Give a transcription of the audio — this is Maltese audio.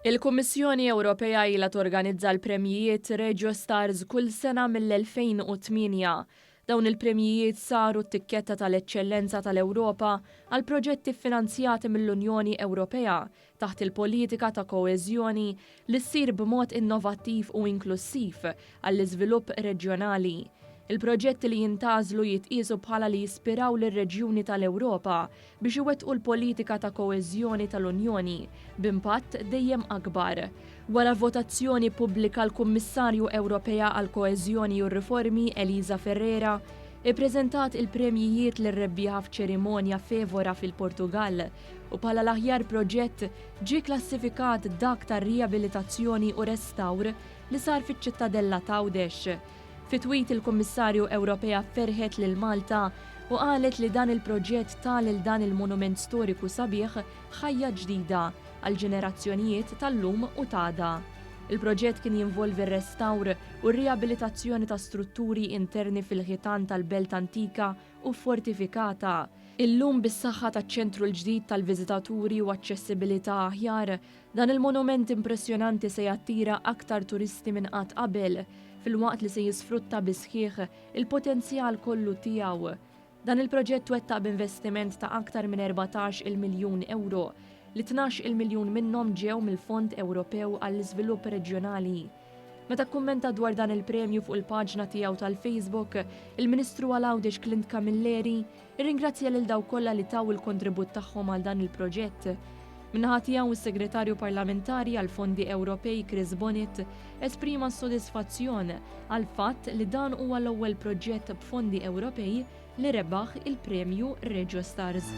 Il-Kummissjoni Ewropea ilha torganizza l-premjijiet Regio Stars kull sena mill-2008. Dawn il-premjijiet saru t-tikketta tal-eċċellenza tal-Ewropa għal proġetti ffinanzjati mill-Unjoni Ewropea taħt il-politika ta' koeżjoni li ssir b'mod innovattiv u inklussiv għall-iżvilupp reġjonali. Il-proġetti li jintgħażlu jitqiesu bħala li jispiraw lir-reġjuni tal-Ewropa biex iwettqu l-politika ta' koeżjoni tal-Unjoni b'impatt dejjem akbar. Wara votazzjoni pubblika l-Kummissarju Ewropea għall-Koeżjoni u r-Riformi Elisa Ferreira ippreżentat il-premjijiet lir-rebbieħa f'ċerimonja f'Evora fil-Portugall u bħala l-aħjar proġett ġie klassifikat dak tar-riabilitazzjoni u restawr li sar fiċ-Ċittadella t'Għawdex. Fi tweet il-Kummissarju Ewropea ferħet lil Malta u qalet li dan il-proġett ta lil dan il-monument storiku sabiħ ħajja ġdida għall-ġenerazzjonijiet tal-lum u t'għada. Il-proġett kien jinvolvi r-restawr u r-riabilitazzjoni ta' strutturi interni fil-ħitan tal-belt antika u ffortifikata. Illum bis-saħħa taċ-ċentru l-ġdid tal-viżitaturi u aċċessibilità aħjar, dan il-monument impressjonanti se jattira aktar turisti minn qatt qabel, filwaqt li se jisfrutta bis-sħiħ il-potenzjal kollu tiegħu. Dan il-proġett twettaq b'investiment ta' aktar minn 14-il miljun ewro, li 12-il miljun minnhom ġew mill-Fond Ewropew għall-Iżvilupp Reġjonali. Meta kkummenta dwar dan il-premju fuq il-paġna tiegħu tal-Facebook, il-Ministru għal Għawdex Clint Camilleri rringrazzja lil dawk kollha li taw il-kontribut tagħhom għal dan il-proġett. Min-naħa tiegħu s-Segretarju Parlamentari għall-Fondi Ewropej Chris Bonett esprima s-sodisfazzjon għall-fatt li dan huwa l-ewwel proġett b'fondi Ewropej li rebaħ il-premju Regio Stars.